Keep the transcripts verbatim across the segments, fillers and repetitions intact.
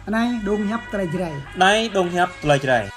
Anai dong hiăp tơlơi Jrai. Anai dong hiăp tơlơi Jrai.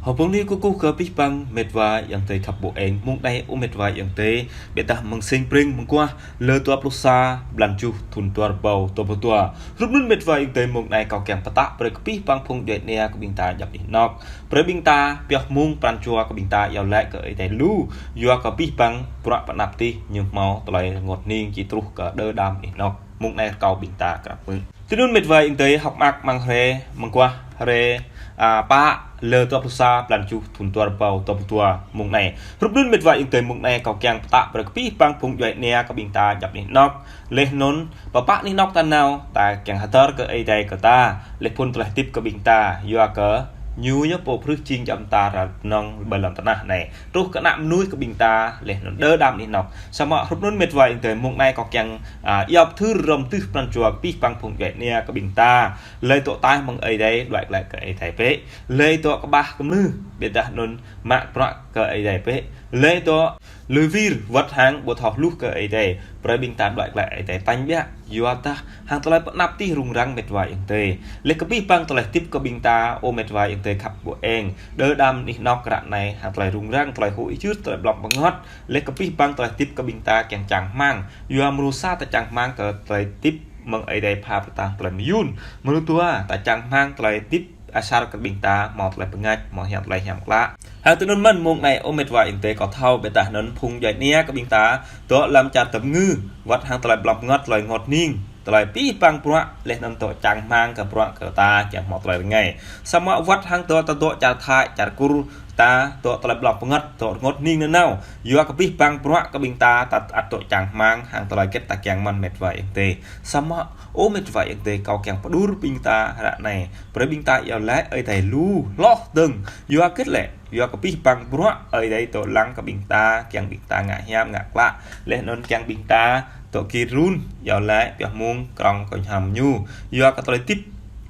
Hơbông ni kơkuh kơ abih bang met wa ayŏng adơi khăp ƀu eng, mông anai ơ met wa ayŏng adơi, ƀiădah mơ̆ng sing pring mơguah lơ dua pluh sa blan tơjuh thun dua rơbâo dua pluh dua. Hrup anŭn met wa ayŏng adơi, mông anai kâo kiăng pơtă brơi kơ abih bang phung djuai ania kơ ƀing ta djŏp anih anŏk. Brơi ƀing ta pioh mơ̆ng pran jua kơ ƀing ta iâu laĭ kơ Ơi Adai lu, yua kơ abih bang bruă pơanăp tih ñu hmâo tơlơi rơngot hning či truh kơ đơ đam anih anŏk. Mông anai kâo ƀing ta krăp mơ̆n. Tui anŭn met wa ayŏng adơi, hơ̆k mơak amăng hrơi mơguah hrơi, a, pă lơ dua pluh sa blan tơjuh thun dua rơbâo dua pluh dua mông anai. Hrup anŭn met wa ayŏng adơi, mông anai kâo kiăng pơtă brơi kơ abih bang phung djuai ania kơ ƀing ta djŏp anih anŏk. Laih anŭn pơpă anih anŏk ta nao, ta kiăng hơdơr kơ Ơi Adai kơ ta, laih phŭn tơlơi hơdip kơ ƀing ta, yua kơ ñu yơh pô phrâo jing jăm ta ră nong ƀơi lŏn tơnah anai. Truh kơ ană mơnuih kơ ƀing ta, laih anŭn đơ đam anih anŏk. Samơ̆ hrup anŭn met wa ayŏng adơi, mông anai kâo kiăng, a, iâu pơthưr hrŏm tih pran jua kơ abih bang phung djuai ania kơ ƀing ta. Lơi dŏ ataih mơ̆ng Ơi Adai, đuaĭ glaĭ kơ Ơi Adai bĕ. Lơi dŏ kơƀah kơmlư, ƀiădah anŭn mă bruă kơ Ơi Adai bĕ. Lơi dŏ lui wir wơ̆t hăng ƀu thâo hluh kơ Ơi Adai, brơi ƀing ta đuaĭ glaĭ Ơi Adai tañ biă. Yua dah hăng tơlơi pơanăp tih rŭng răng met wa ayŏng adơi. Laih kơ abih bang tơlơi hơdip kơ ƀing ta, ơ met wa ayŏng adơi khăp ƀu eng, đơ đam anih anŏk ră anai, hăng tơlơi rŭng răng, tơlơi huĭ hyưt, tơlơi blŏng pơngăt. Laih kơ abih bang tơlơi hơdip kơ ƀing ta kiăng čang rơmang. Yua mrô sa ta čang rơmang kơ tơlơi hơdip mơ̆ng Ơi Adai pha pơtang tơlơi mơyŭn. Mrô dua ta čang rơmang tơlơi hơdip asar kơ ƀing ta hmâo tơlơi pơngač, hmâo hiam tơlơi hiam klă. Hăng tui anŭn mơ̆n mông anai ơ met wa ayŏng adơi, kâo thâo ƀiădah anŭn phung djuai ania kơ ƀing ta dŏ lăm čar tơmngư, wơ̆t hăng tơlơi blŏng pơngăt, tơlơi rơngot hning, tơlơi abih bang bruă, laih anŭn dŏ čang rơmang kơ bruă kơ ta kiăng hmâo tơlơi rơngai. Samơ̆ wơ̆t hăng dŏ ta dŏ čar Thai, čar Kur, ta dŏ tơlơi blŏng pơngăt, dŏ rơngot hning nanao. Yua kơ abih bang bruă kơ ƀing ta, ta ăt dŏ čang rơmang hăng tơlơi hơget ta kiăng mơ̆n met wa ayŏng adơi. Samơ̆ ơ met wa ayŏng adơi, kâo kiăng pơđur ƀing ta ră anai. Brơi ƀing ta iâu laĭ Ơi Adai lu hloh dơ̆ng. Yua hơget lĕ? Yua kơ abih bang bruă Ơi Adai dŏ lăng kơ ƀing ta, kiăng ƀing ta ngă hiam ngă klă. Laih anŭn kiăng ƀing ta dŏ gir run, iâu laĭ pioh mơ̆ng krong kơ hiam ñu. Yua kơ tơlơi hơdip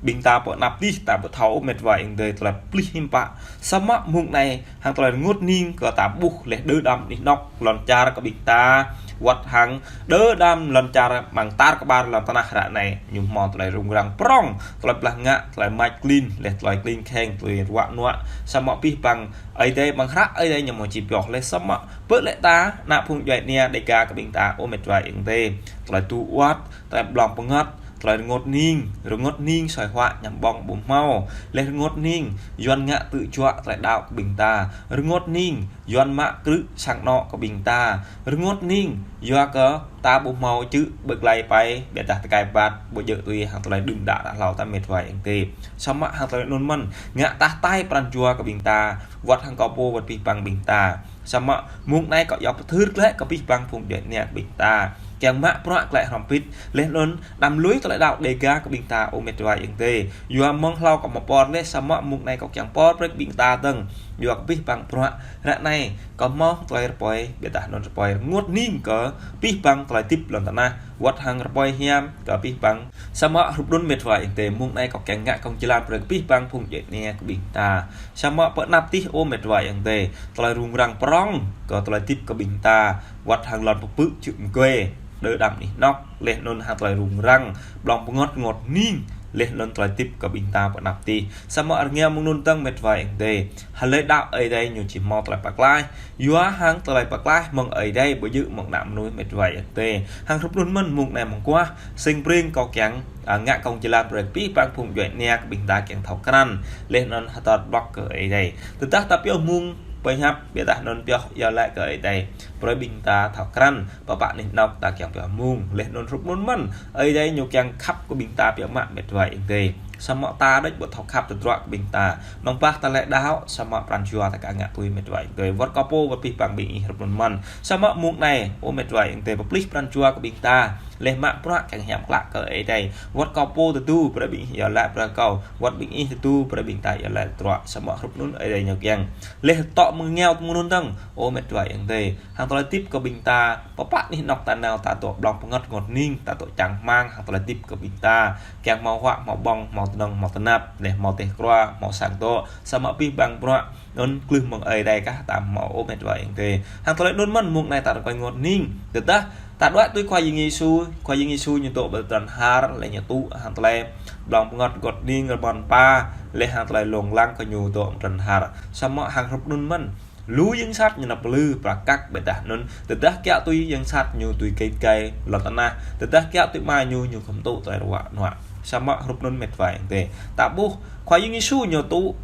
ƀing ta pơanăp tih ta ƀu thâo ôh met wa ayŏng adơi, tơlơi pơplih hiư̆m pă. Samơ̆ mông anai hăng tơlơi rơngot hning kơ ta ƀuh laih đơ đam anih anŏk lŏn čar kơ ƀing ta, wơ̆t hăng đơ đam lŏn čar amăng tar kơƀar lŏn tơnah ră anai, ñu hmâo tơlơi rŭng răng prŏng, tơlơi blah ngă, tơlơi mač klin, laih tơlơi klin kheng, tơlơi ruă nuă. Samơ̆ abih bang Ơi Adai, amăng hră Ơi Adai ñu hmâo či pioh laih. Samơ̆ ƀơi lĕ ta, ană phung djuai ania Dêga kơ ƀing ta, ơ met wa ayŏng adơi, tơlơi tŭ wơ̆t, tơlơi blŏng pơngăt, tơlơi rơngot hning, rơngot hning soi huă ñăm ƀơ̆ng ƀu hmâo. Laih rơngot hning Yuan ngă tơjuă tơlơi đaŏ kơ ƀing ta. Rơngot hning Yuan mă krư̆ sang anŏ kơ ƀing ta. Rơngot hning yua kơ ta ƀu hmâo čư̆ ƀơi glai pai, ƀiădah tơkai ƀat ƀu djơ̆ tui hăng tơlơi đưm đă ră hlâo ta met wa ayŏng adơi. Samơ̆ hăng tơlơi anŭn mơ̆n, ngă tah tai pran jua kơ ƀing ta, wơ̆t hăng kâo pô wơ̆t abih bang ƀing ta. Samơ̆ mông anai kâo iâu pơthưr glaĭ kơ abih bang phung djuai ania kơ ƀing ta, kiăng mă bruă glaĭ hrŏm hơbĭt, laih anŭn đăm lui tơlơi đaŏ Dêga kơ ƀing ta, ơ met wa ayŏng adơi. Yua mơ̆ng hlâo kâo hmâo pơr laih, samơ̆ mông anai kâo kiăng pơr brơi kơ ƀing ta dơ̆ng. Yua kơ abih bang bruă ră anai kâo hmâo tơlơi rơpơi, ƀiădah anŭn rơpơi rơngot hning kơ abih bang tơlơi hơdip lŏn tơnah, wơ̆t hăng rơpơi hiam kơ abih bang. Samơ̆ hrup anŭn met wa ayŏng adơi, mông anai kâo kiăng ngă kông jơlan brơi kơ abih bang phung djuai ania kơ ƀing ta. Samơ̆ pơanăp tih, ơ met wa ayŏng adơi, tơlơi rŭng răng prŏng kơ tơlơi hơdip kơ ƀing ta, wơ̆t hăng lŏn pơpư̆ čư̆ mơguê, đơ đam anih anŏk, laih anŭn hăng tơlơi rŭng răng blŏng pơngăt rơngot hning, laih anŭn tơlơi hơdip kơ ƀing ta pơanăp tih. Samơ̆ rơngiă mơ̆ng anŭn dơ̆ng met wa ayŏng adơi, hlơi đaŏ Ơi Adai ñu či hmâo tơlơi pơklaih. Yua hăng tơlơi pơklaih mơ̆ng Ơi Adai, ƀu djơ̆ mơ̆ng ană mơnuih met wa ayŏng adơi. Hăng hrup anŭn mơ̆n mông anai mơguah, sing pring kâo kiăng, a, ngă kông jơlan brơi kơ abih bang phung djuai ania kơ ƀing ta kiăng thâo krăn, laih anŭn hơdơr blŏng kơ Ơi Adai. Tơdah ta pioh mơ̆ng pơhiăp, ƀiădah anŭn pioh iâu laĭ kơ Ơi Adai, brơi ƀing ta thâo krăn, pơpă anih anŏk ta kiăng pioh mơ̆ng, laih anŭn hrup anŭn mơ̆n, Ơi Adai ñu kiăng khăp kơ ƀing ta biă mă met wa ayŏng adơi. Samơ̆ ta đôč ƀu thâo khăp tơdruă kơ ƀing ta. Mơ̆ng bah ta lĕ đaŏ, samơ̆ pran jua ta ka ngă tui met wa ayŏng adơi. Wơ̆t kâo pô wơ̆t abih bang ƀing ih hrup anŭn mơ̆n. Samơ̆ mông anai, ơ met wa ayŏng adơi, pơplih pran jua kơ ƀing ta. Laih mă bruă kiăng hiam klă kơ Ơi Adai. Wơ̆t kâo pô tơdu brơi ƀing ih iâu laĭ brơi kâo. Wơ̆t ƀing ih tơdu brơi ƀing ta iâu laĭ tơdruă. Samơ̆ hrup anŭn Ơi Adai ñu kiăng. Laih tŏ mơ̆ng ngiao tơmơ̆ng anŭn dơ̆ng. Ơ met wa ayŏng adơi. Hăng tơlơi hơdip kơ ƀing ta. Pơpă anih anŏ ta nao ta dŏ blŏng pơngăt rơngot hning. Ta dŏ čang rơmang hăng tơlơi hơdip kơ ƀing ta. Kiăng hmâo huă, hmâo ƀơ̆ng, hmâo tơnŏng, hmâo tơnap. Laih hmâo teh krua, hmâo sang dŏ. Samơ̆ abih bang bruă anŭn klưh mơ̆ng Ơi Adai kah ta hmâo ơ met wa ayŏng adơi. Hăng tơlơi anŭn mơ̆n mơ̆ng anai ta rơkơi rơngot hning. Tơdah ta đuaĭ tui Khua Yang Yêsu, Khua Yang Yêsu ñu dŏ ƀơi tơdron har, laih ñu tŭ hăng tơlơi blŏng pơngăt rơngot hning rơmon pa, laih hăng tơlơi lông lăng kơ ñu dŏ tơdron har. Samơ̆ hăng hrup anŭn mơ̆n. Lu yang sat ñu năp lư, prăk kăk ƀiădah anŭn. Tơdah kiaŏ tui yang sat ñu tui kĕt gai lŏn tơnah. Tơdah kiaŏ tui Ama ñu ñu khŏm tŭ tơlơi ruă nuă. Samơ̆ hrup anŭn met wa ayŏng adơi. Ta ƀuh Khua Yang Yêsu ñu tŭ,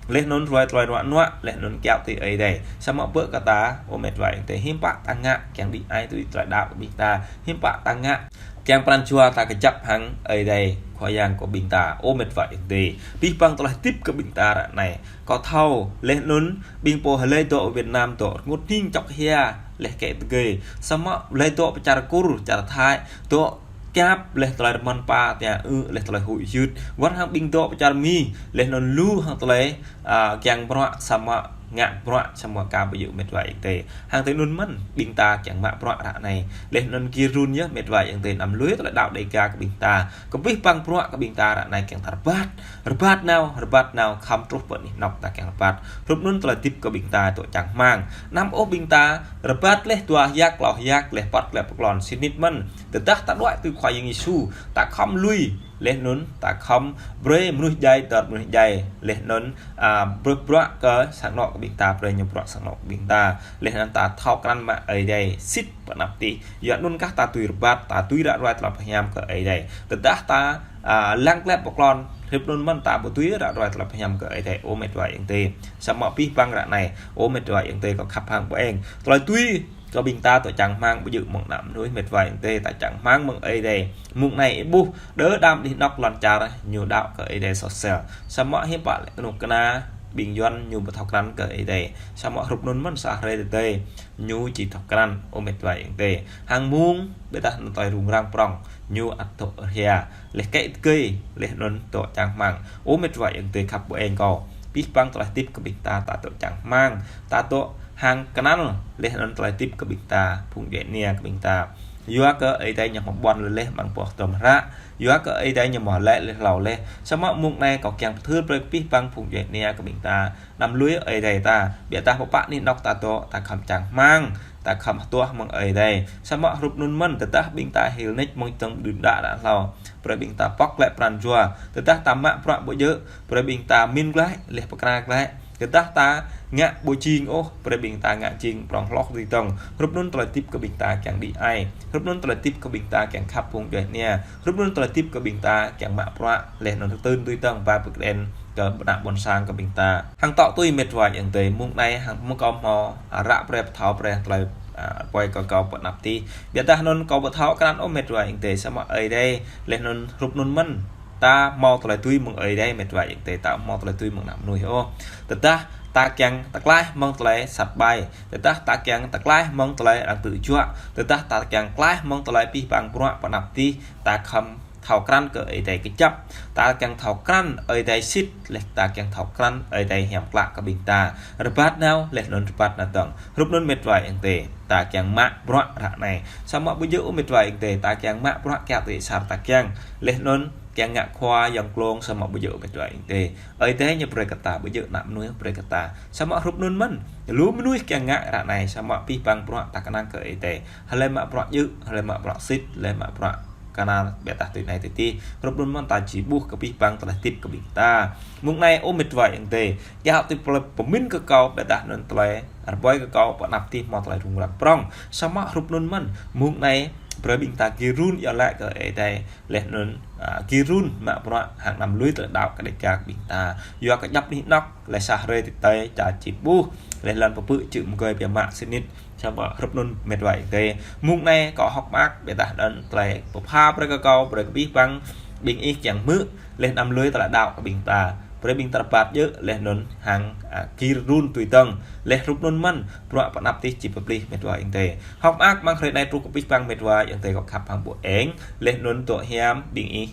laih anŭn ruai tơlơi ruă nuă, laih anŭn kiaŏ tui Ơi Adai. Samơ̆ bơ kơ ta, ơ met wa ayŏng adơi, hiư̆m pă ta ngă, kiăng đĭ ai tui tơlơi đaŏ kơ ƀing ta, hiư̆m pă ta ngă, kiăng pran jua ta kơjăp hăng Ơi Adai, Khua Yang kơ ƀing ta, ơ met wa ayŏng adơi. Abih bang tơlơi hơdip kơ ƀing ta ră anai. Kâo thâo, laih anŭn, ƀing pô hlơi dŏ Việt Nam dŏ rơngot hning čŏk hia, laih kĕ tơgơi. Samơ̆ hlơi dŏ pơ čar Kur, čar Thái, dŏ kiăp laih tơlơi rơmon pa tia ư laih tơlơi huĭ hyưt. Wơ̆t hăng ƀing dŏ pơ čar Mi, laih anŭn lu hăng tơlơi, a, kiăng bruă samơ̆ ngă bruă samơ̆ ka ƀu djơ̆ met wa ayŏng adơi. Hăng tơlơi anŭn mơ̆n, ƀing ta kiăng mă bruă ră anai. Laih anŭn gir run yơh met wa ayŏng adơi, anăm lui tơlơi đaŏ Dêga kơ ƀing ta. Kơ abih bang bruă kơ ƀing ta ră anai kiăng ta rơbat. Rơbat nao, rơbat nao, khŏm truh pơ anih anŏ ta kiăng rơbat. Hrup anŭn tơlơi hơdip kơ ƀing ta dŏ čang rơmang. Anăm ôh ƀing ta, rơbat laih dua hiăk, klâo hiăk, laih păt laih pơklon sĭt nik mơ̆n. Tơdah ta đuaĭ tui Khua Yang Yêsu, ta khŏm lui, laih anŭn, ta khŏm brơi mơnuih djai, dŏ mơnuih djai, laih anŭn, a, brơi bruă kơ sang anŏ kơ ƀing ta, brơi ñu bruă sang anŏ kơ ƀing ta, laih anŭn ta thâo krăn mă Ơi Adai, sĭt pơ anăp tih. Yua anŭn kah ta tui rơbat, ta tui ră ruai tơlơi pơhiam kơ Ơi Adai. Tơdah ta, a, lăng klep pơklon, hrup anŭn mơ̆n ta ƀu tui ră ruai tơlơi pơhiam kơ Ơi Adai, ơ met wa ayŏng adơi. Samơ̆ abih bang ră anai, ơ met wa ayŏng adơi kâo khăp hăng pơ-eng. Tơlơi tui kơ ƀing ta dŏ čang rơmang ƀu djơ̆ mơ̆ng anăp mơnuih met wa ayŏng adơi, ta čang rơmang mơ̆ng Ơi Adai. Mơ̆ng anai ih ƀuh, đơ đam anih anŏ lŏn čar ñu đaŏ kơ Ơi Adai soh sel. Samơ̆ hiư̆m pă lĕ kơnuk kơna ƀing Yuan ñu ƀu thâo krăn kơ Ơi Adai. Samơ̆ hrup anŭn mơ̆n sa hrơi tơdơi ñu či thâo krăn ơ met wa ayŏng adơi. Hăng mơ̆ng ƀiădah anŭn tơlơi rŭng răng prŏng ñu ăt dŏ hia. Laih kĕ tơgơi, laih anŭn dŏ čang rơmang. Ơ met wa ayŏng adơi khăp pơ-eng kâo. Abih bang tơlơi hơdip kơ ƀing ta, ta dŏ čang rơmang. Ta dŏ hăng kơnăl, laih anŭn tơlơi hơdip kơ ƀing ta, phung djuai ania kơ ƀing ta. Yua kơ Ơi Adai ñu hmâo ƀuăn laih mơ̆ng pŏk tơm hră. Yua kơ Ơi Adai ñu hmâo laĭ laih hlâo laih. Samơ̆ mơ̆ng anai kâo kiăng pơthưr brơi kơ abih bang phung djuai ania kơ ƀing ta. Anăm lui Ơi Adai ta, ƀiădah pơpă anih anŏ ta dŏ, ta khŏm čang rơmang, ta khŏm hơduah mơ̆ng Ơi Adai. Samơ̆ hrup anŭn mơ̆n, tơdah ƀing ta hil nik mơ̆ng tơm đưm đă đă hlâo. Brơi ƀing ta pŏk glaĭ pran jua, tơdah ta mă bruă ƀu djơ̆, brơi ƀing ta min glaĭ, laih pơkra glaĭ. Tơdah ta ngă ƀu jing ôh, brơi ƀing ta ngă jing prŏng hloh tui tŏng. Hrup anŭn tơlơi hơdip kơ ƀing ta kiăng đĭ ai. Hrup anŭn tơlơi hơdip kơ ƀing ta kiăng khăp phung djuai ania. Hrup anŭn tơlơi hơdip kơ ƀing ta kiăng mă bruă, laih anŭn tơtưn tui tŏng ba pơkren kơ ƀơ̆ng anăp ƀôn sang kơ ƀing ta. Hăng tŏ tui met wa ayŏng adơi mơ̆ng anai hăng mơ̆ng kâo hmâo, a, ră brơi pơthâo brơi tơlơi, a, rơpơi kơ kâo pơ anăp tih. Ƀiădah anŭn kâo ƀu thâo krăn ôh met wa ayŏng adơi samơ̆ Ơi Adai laih anŭn hrup anŭn mơ̆n. Ta hmâo tơlơi tui mơ̆ng Ơi Adai met wa ayŏng adơi, ta hmâo tơlơi tui mơ̆ng anăp mơnuih ôh. Tơdah ta kiăng tơklaih mơ̆ng tơlơi sat ƀai. Tơdah ta kiăng tơklaih mơ̆ng tơlơi arăng tơjuă. Tơdah ta kiăng klaih mơ̆ng tơlơi abih bang bruă pơ anăp tih. Ta khŏm thâo krăn kơ Ơi Adai kơjăp. Ta kiăng thâo krăn Ơi Adai sĭt, laih ta kiăng thâo krăn Ơi Adai hiam klă kơ ƀing ta. Rơbat nao, laih anŭn rơbat nao dơ̆ng. Hrup anŭn met wa ayŏng adơi. Ta kiăng mă bruă ră anai. Samơ̆ ƀu djơ̆ ôh met wa ayŏng adơi, ta kiăng mă bruă kiaŏ tui asar ta kiăng. Laih anŭn kiăng ngă khua yŏng klông samơ̆ ƀu djơ̆ ôh met wa ayŏng adơi. Ơi Adai ñu brơi kơ ta, ƀu djơ̆ anăp mơnuih brơi kơ ta. Samơ̆ hrup anŭn mơ̆n. Lu mơnuih kiăng ngă ră anai, samơ̆ abih bang bruă ta kơnang kơ Ơi Adai. Hlơi mă bruă djơ̆, hlơi mă bruă sĭt, hlơi mă bruă kơnăl ƀiădah tui anai tui tih. Hrup anŭn mơ̆n ta či ƀuh kơ abih bang tơlơi hơdip kơ ƀing ta. Mơ̆ng anai ơ met wa ayŏng adơi. Kiaŏ tui pơmĭn kơ kâo ƀiădah anŭn tơlơi rơpơi kơ kâo pơ anăp tih hmâo tơlơi rŭng răng prŏng. Samơ̆ hrup anŭn mơ̆n. Mơ̆ng anai brơi ƀing ta gir run iâu laĭ kơ Ơi Adai. Laih anŭn, a, gir run mă bruă hăng anăm lui tơlơi đaŏ kơ Dêga kơ ƀing ta. Yua kơ djŏp anih anŏ, laih sa hrơi tơdơi ta či ƀuh. Laih lŏn pơpư̆ čư̆ mơgơi biă mă sĭt nik. Samơ̆ hrup anŭn met wa ayŏng adơi. Mơ̆ng anai kâo hơ̆k mơak ƀiădah anŭn tơlơi pơpha brơi kơ kâo, brơi kơ abih bang ƀing ih kiăng hmư̆, laih anăm lui tơlơi đaŏ kơ ƀing ta. Brơi ƀing ta rơbat djơ̆, laih anŭn hăng, a, gir run tui dơ̆ng. Laih hrup anŭn mơ̆n, bruă pơanăp tih či pơplih met wa ayŏng adơi. Hơ̆k mơak mơ̆ng hrơi anai truh kơ pih pang met wa ayŏng adơi gŏ khăp hăng ƀu eng. Laih anŭn dŏ hiam ƀing ih